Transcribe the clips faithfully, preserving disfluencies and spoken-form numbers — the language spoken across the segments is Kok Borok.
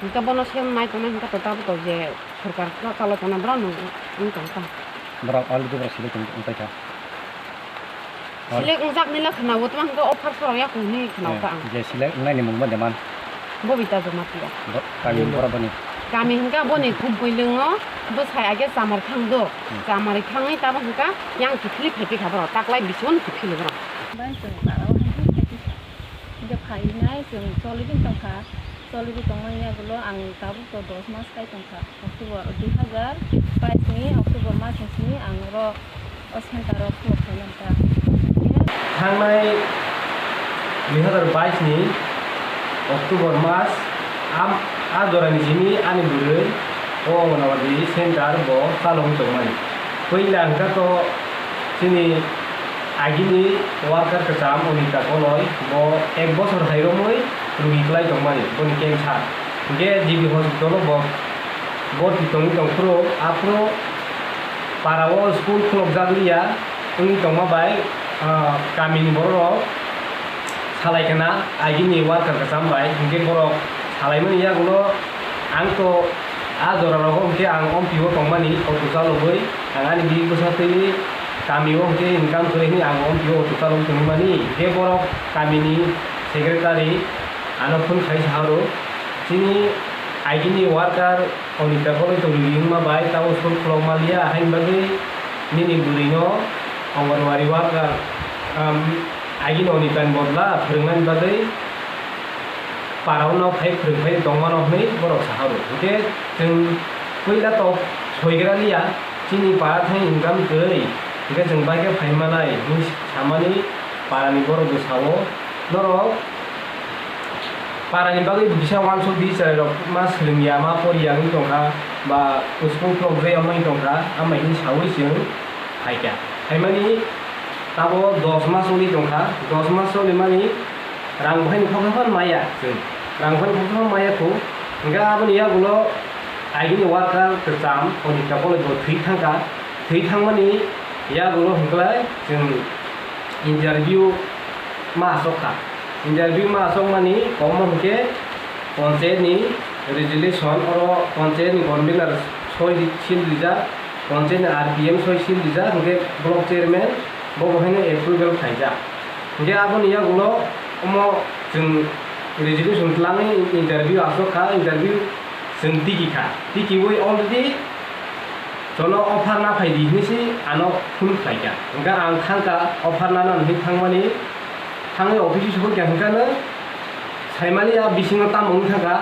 Hwnkhe bono sem nai tongnai hwnkhe to tabuk to je sorkar chalo tongnai borok no wng tong kha. Borok already borok select wng, wng paikha. Select wngjak nila khwnawo tamo hwnkhe offer sorok yakung hinwi khwnawo ta ang. Je select wngnai ni mung bo deman. Bobita Jamatia. Bo-, kami borok boni. Kami hwnkhe boni Khumpuilwngo bwsai age Chamarkhang do. Hmm. Chamarkhangwi tamo hwnkhe yang kiphilwi phaiphikha borok, taklai bisingo kiphilwi borok. Bai chwng parao hwnkhe phaiphikha. Hwnkhe phainai chwng choliwi tongkha, choliwi tongmani yagulo ang tabuk to dos mas kai tongkha. October dui hazar bais ni October mas ni simi ang oro o center o khulok khaimani ta. Thangnai dui hazar bais ni October mas am-, a jora ni simi ani bwrwi o Anganwadi center bo chalogwi tongmani. Puila hwnkha to chini agini worker kwcham Onita Koloi, bo ek bosor hai romwi rugi kwlai tongmani, boni cancer. Hwnkhe G B hospital o bo borti tongwi tongphuru, aphuru para o school khulokjak liya wngwi tongma bai, ah, kamini bororok salai khna agini worker kwcham bai, hwnkhe borok salaimani yagulo ang to a jora rogo hwnkhe ang ompi o tongmani auto chalogwi, ang ani bini bwsa twi kami o hwnkhe income kwrwi hwnwi ang ompi o auto chalogwi tongmani, hwnkhe borok kamini secretary ano phone khai sa aro chini agini worker Onita Koloi tongwi wngma bai tamo school khulokma liya, haini bagwi nini bwrwino Anganwadi worker, um, agini Onitani bodla phwrwngnani bagwi parao no phai phwrwng phai tongmano hwnwi borok sa horo. Hwnkhe chwng puila tok soigra liya, chini para thai income kwrwi, hwnkhe chwng bai khe phai manai hwnwi samani parani borok bwsao norok parani bagwi bo kisa uansuk di, chwrairok ma swlwngya, ma poriya wngwi tongkha, ba school khulokjaya wngwi tongkha, amai hwnwi saui chwng phaikha. Phaimani tabo dos mas wngwi tongkha, dos mas wngwi mani rang buhaini khoksa phano maya chwng, rang buhaini khoksa phano maya kho, hwnkhe aboni yagulo agini worker kwcham Onita Koloi bo thwi thangkha, thwi thangmani yagulo hwnkhe chwng interview ma asok kha. Interview ma asokmani komo hwnkhe panchayat ni resolution, oro panchayat ni convener soi ri-, seal rijak, panchayat ni R P M soi seal rijak, hwnkhe block chairman bo bo haino approval khaijak. Hwnkhe aboni yagulo omo chwng resolution twlangwi interview asok kha, interview chwng tiki kha, tikiwi already jono offer na phai di hinwi se ano phone khlai kha. Hwnkhe ang thang kha offer nana hinwi thangmani, thangwi office o sokoi kha hwnkhe ano saimani a bisingo tamo wng thang kha,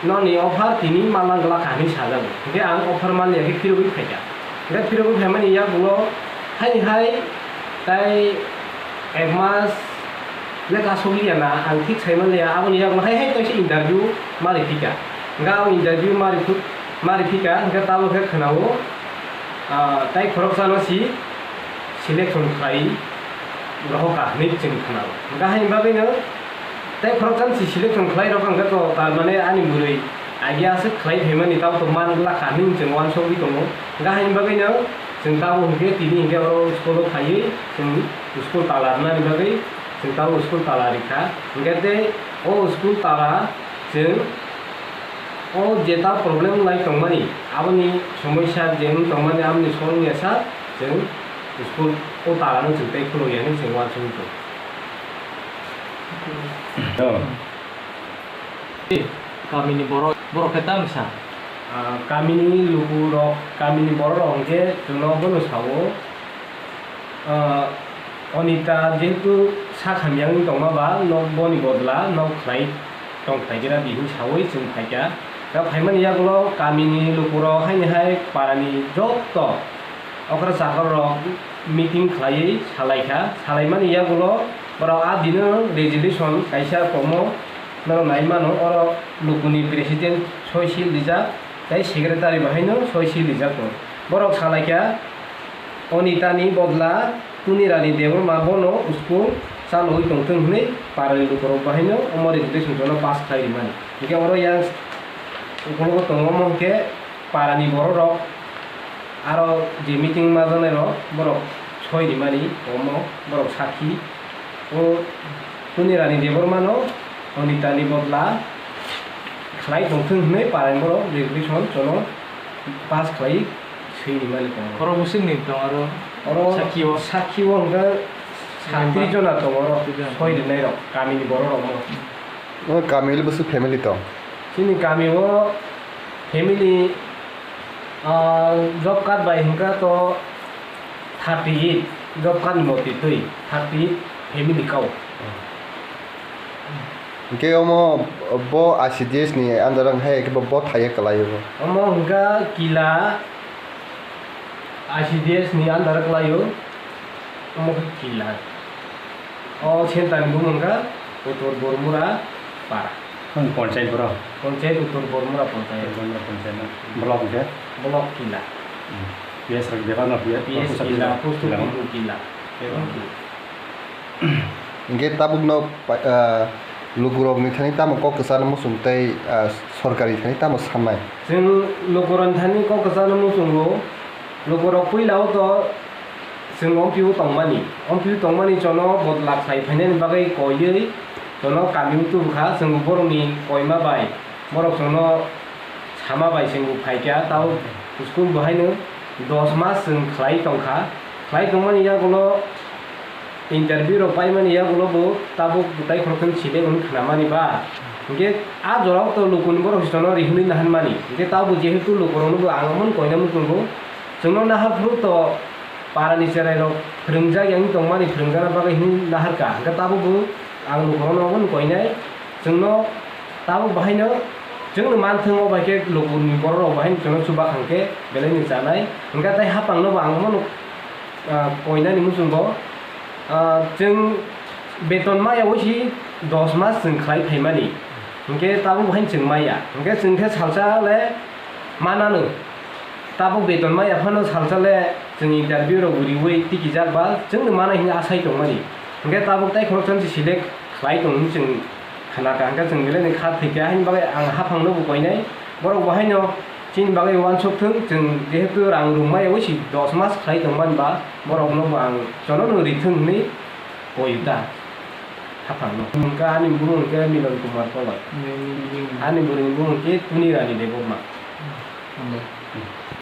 noni offer tini manna glak kha hinwi sajago. Hwnkhe ang offer manliya khe phirogwi phai kha. Hwnkhe phirogwi phaimani yagulo haini hai tai ek mas lekha sokliya na, ang thik sai manliya, aboni yagulo hai hai kaisa interview ma riphi kha. Hwnkhe ang interview ma riphu-, ma riphi kha, hwnkhe tabuk khe khwnao, ah, tai khoroksano si selection khlai rohor kha hinwi chwng khwnao. Hwnkhe haini bagwino tai khoroksano si selection khlai rohor kha, hwnkhe to tar mane ani bwrwi agi aswk khlai phaimani, tabuk to man glak kha hinwi chwng uansukgwi tongo. Hwnkhe haini bagwino chwng tabuk hwnkhe tini hwnkhe oro school o phaiwi chwng school tala rwnani bagwi chwng tabuk school tala rikha. Hwnkhe tei o school tala chwng o jeta problem lai tongmani, aboni somosya je wng tongmani, aboni solve ya sa chwng school o tala no chwng tei khuluk ya hinwi chwng uansukgwi tongo. Oh. Kamini borok, borok khe tamsa? Ah, kamini lukurok, kamini bororok hwnkhe chwngno bono sao, ah, Onita jehetu sak hamya wngwi tongma ba, nok boni bodla nok khlai tong khlai gira di hinwi saui chwng phaikha. Da phaimani yagulo kamini lukurok haini hai parani jotto okra chakra rok meeting khlaiwi salai kha, salaimani yagulo borok a dino resolution kaisa komo norok nai mano, oro lukuni president soi seal rijak tei secretary bo haino soi seal rijak tongo. Borok salai kha Onitani bodla Tunirani Debbarma bono school chalogwi tongthwng hwnwi parani lukurok bo haino omo resolution jono pass khlai rimani. Hwnkhe oro yang ukologo tongo omo hwnkhe parani bororok aro je meeting ma janairok borok soi rimani omo borok sakhi. O Tunirani Debbarmano Onitani bodla Khlai tongthwng hwnwi parani borok resolution chono pass khlai swi rimani tongo. Oro bo sini tong aro oro sakhi o. Sakhi o hwnkhe sakti jona tongo oro. Sakti jona. Soi rinai rok kamini borok rok no. O kami o bwswk family tong? Chini kami o family, ah, job card bai hwnkha to thirty eight, job card ni motwi twi thirty eight family kao. Hwnkhe omo bo I C D S ni under o hai khe bo, bo thaiya kwlaio bo? Omo hwnkha Kila I C D S ni under o kwlaio, omo khe Kila. O center ni bumung kha Uttor Bormura para. Ang ponchayat boro. Ponchayat Uttor Bormura ponchayat. Bormura ponchayat no. Block hwnkhe? Block Kila. Hmm. P S rok bebak no, P S Kila, post office Kila. Kila. Hwnkhe tabuk no pa-, ah, lukurokni thani tamo kok kwchana muchung tei, ah, sorkari thani tamo sanai? Chwng lukurokni thani kok kwchana muchungo, lukurok puila o to chwng omphiu tongmani, omphiu tongmani chono bodla khlai phainani bagwi koiwi chono kami o tubukha, chwng borokni koima bai. Borok chwngno sama bai chwng bo phaikha, tao school bo haino dos mas chwng khlai tongkha. Khlai tongmani yagulo interview rok paimani yagulo bo tabuk tai khoroktham select hwnwi khnamani ba. Hwnkhe a jorao to lukuni borok chwngno rihwnwi naharmani. Hwnkhe tabo jehetu lukurokno bo ang omono koina muchungo chwngno naharphuru to parani cherai rok phwrwngjak yang tongmani phwrwngjakna bagwi hwnwi naharkha. Hwnkhe tabuk bo ang lukurokno omono koinai. Chwngno tabuk bahaino chwngno manthwng o bai khe lukurokni borok rok bahaino chwngno chubakhang khe belai ni chanai. Hwnkhe tei haphangno bo ang omono, ah, koinani muchungo, ah, chwng beton maya wi si dos mas chwng khlai phaimani. Hwnkhe tabuk bahaino chwng maya. Hwnkhe chwng khe salsa le mananw. Tabuk beton maya phano salsa le chwng interview rok bo riwi tikijak ba chwngno mana hinwi asai tongmani. Hwnkhe tabuk tai khoroksa se select khlai tong hinwi chwng khnakha, hwnkhe chwng belai ni kha thwikha, haini bagwi ang haphangno bo koinai. Borok bo haino chini bagwi uansuk thung, chwng jehetu rang rwng maya wi si dos mas khlai tongmani ba borokno bo ang chono no rithung hinwi koi ta haphangno. Hwnkhe ani bumung hwnkhe Milon Kumar Koloi. Ani bwrwini bumung hwnkhe Tuni Rani Debbarma.